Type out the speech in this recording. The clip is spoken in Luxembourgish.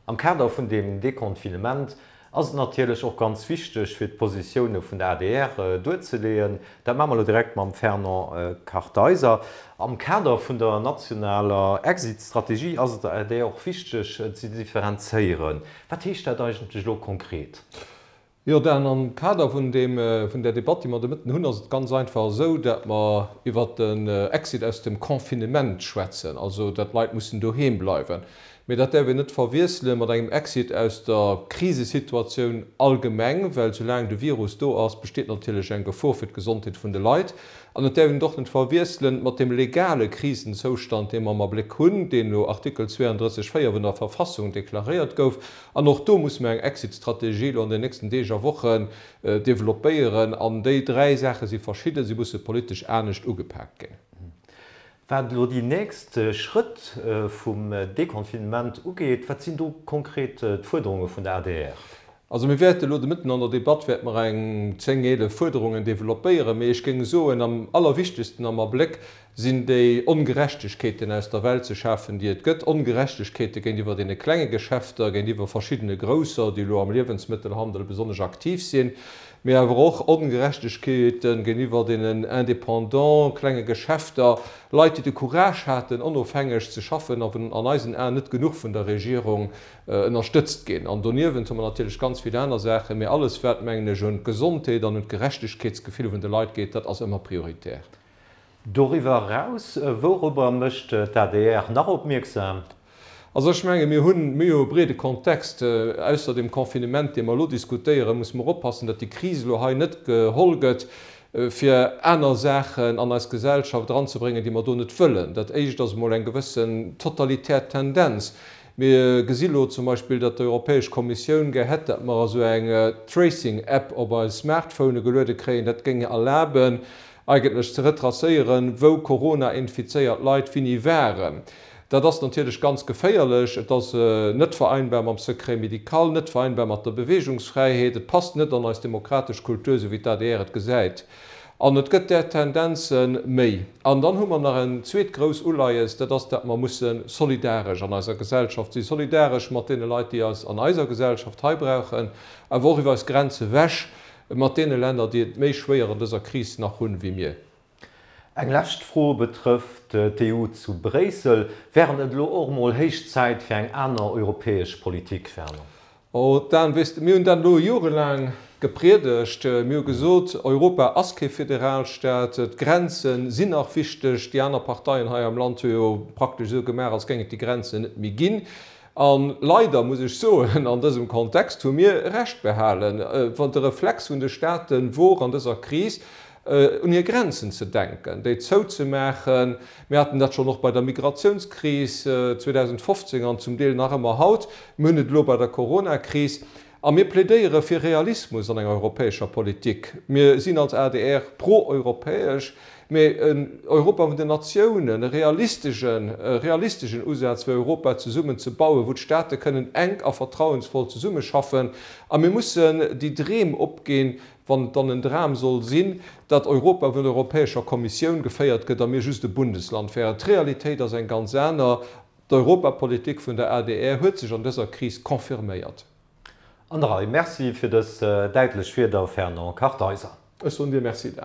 Am Kader vun deem Deconfinement ass et natierlech och ganz wichteg, fir d'Positioune vun der adr duerzeleeën. Dat maache mer elo direkt mam Fernand Kartheiser. Am Kader vun der nationaler Exit-Strategie ass et der adr och wichteg, ze differenzéieren. Wat heescht dat eigentlech elo konkret? Jo, Dan, am Kader vun deem, vun där Debatt, déi mer de Mëtten hunn, ass et ganz einfach esou, dat mer iwwert den Exit aus dem Confinement schwätzen, also dat d'Leit mussen doheem bleiwen. Mee dat däerf een net verwiessele mat engem Exit aus der Krisesituatioun allgemeng, well soulaang de Virus do ass, besteet natierlech eng Gefor fir d'Gesondheet vun de Leit. An et däerf een et och net verwiesselen mat deem legale Krisenzoustand, dee mer am Abléck hunn, deen no Artikel 32, 4 vun der Verfassung deklaréiert gouf. An och do musse mer eng Exit-Strategie elo an den nächsten Deeg a Wochen developpéieren. An déi dräi Saache si verschidden, si musse politesch anescht ugepaakt ginn. Wat elo déi nächst Schrëtt vum Deconfinement ugeet, wat sinn do konkret d'Fuerderunge vun der adr? Also mir wäerte elo de Mëtten an der Debatt wäerte mer eng zéng, 11 Fuerderungen developpéieren. Mee ech géing soen, am allerwichtegsten am Abléck sinn déi Ongerechtegkeeten aus der Welt ze schafen, déi et gëtt, Ongerechtegkeete géintiwwer deene klenge Geschäfter, géintiwwer verschiddene grousser, déi elo am Liewensmëttelhandel besonnesch aktiv sinn, mee awer och Ongerechtegkeete géintiwwer deenen Indépendants, klenge Geschäfter, Leit, déi de Courage haten, onofhängeg ze schaffen a an eisen Aen net genuch vun der Regierung ënnerstëtzt ginn. An doniewent hu mer natierlech ganz vill aner Saachen, mee alles, wat, mengen ech, un d'Gesondheet an un d'Gerechtegkeetsgefill vun de Leit geet, dat ass ëmmer prioritär. Doriwwer eraus, wourobber mécht d'ADR nach opmierksam? Also ech menge mir hunn, mir hu e breede Kontext. Ausser dem Confinement, dee mer elo diskutéieren, musse mer oppassen, datt déi Kris elo hei net geholl gëtt, fir aner Saachen an eis Gesellschaft eranzebréngen, déi mer do net wëllen. Dat Éischt ass emol eng gewëssen totalitär Tendenz. Mir gesi lo zum Beispill, datt d'Europäesch Kommissioun gär hätt, datt mer esou eng Tracing-App op eis Smartphone geluede kréien. Dat géing erlaben, eigentlech ze retracéieren, wou Corona-infizéiert Leit wini waren. Dat ass natierlech ganz geféierlech. Et ass net vereinbar mam Secret médical, net vereinbar mat der Beweegungsfräiheet. Et passt net an eis demokratesch Kultur, esou wéi d'ADR et gesäit. An et gëtt där Tendenze méi. An dann hu mer nach en zweet grouss Uleies, dat ass, dat mer musse solidaresch an eiser Gesellschaft sinn, solidaresch mat deene Leit, déi eis an eiser Gesellschaft hei brauchen, awer och iwwer eis Grenze wech. Mat deene Länner, déi et méi schwéier an dëser Kris nach hunn wéi mir. Eng lescht Fro betrëfft d'EU zu Bréissel. Wär et net elo och emol héich Zäit fir eng aner europäesch Politik, Fernand? Oh Dan, weess de, mir hunn dat elo jorelaang gepriedegt. Mir hu gesot, Europa ass kee Federalstaat, d'Grenze sinn nach wichteg. Déi aner Parteien hei am Land hu jo praktesch esou gemaach, als géing et déi Grenzen net méi ginn. A leider muss ech soen, an dësem Kontext hu mir Recht behalen, wann de Reflex vun de Staate wor an dëser Kris, un hir Grenzen ze denken, déi zouzemaachen. Mir haten dat schonn och bei der Migratiounskris 2015 an zum Deel nach ëmmer haut. Mir hunn et elo bei der Coronakris. A mir plädéiere fir Realismus an enger europäescher Politik. Mir sinn als adr pro-europäesch, mee en Europa vun den Natiounen, e realistegen, e realistegen Usaz fir Europa zesummen ze bauen, wou d'Staate kënnen enk a vertrauensvoll zesummeschaffen. A mir mussen déi Dreem opginn, wann et dann en Dram soll sinn, datt Europa vun der Europäescher Kommissioun geféiert gëtt a mir just e Bundesland wären. D'Realitéit ass eng ganz aner. D'Europapolitik vun der adr huet sech an dëser Kris confirméiert. An der Rei. Merci fir dës däitlech Wierder, Fernand Kartheiser. Ech soen dir Merci, Dan.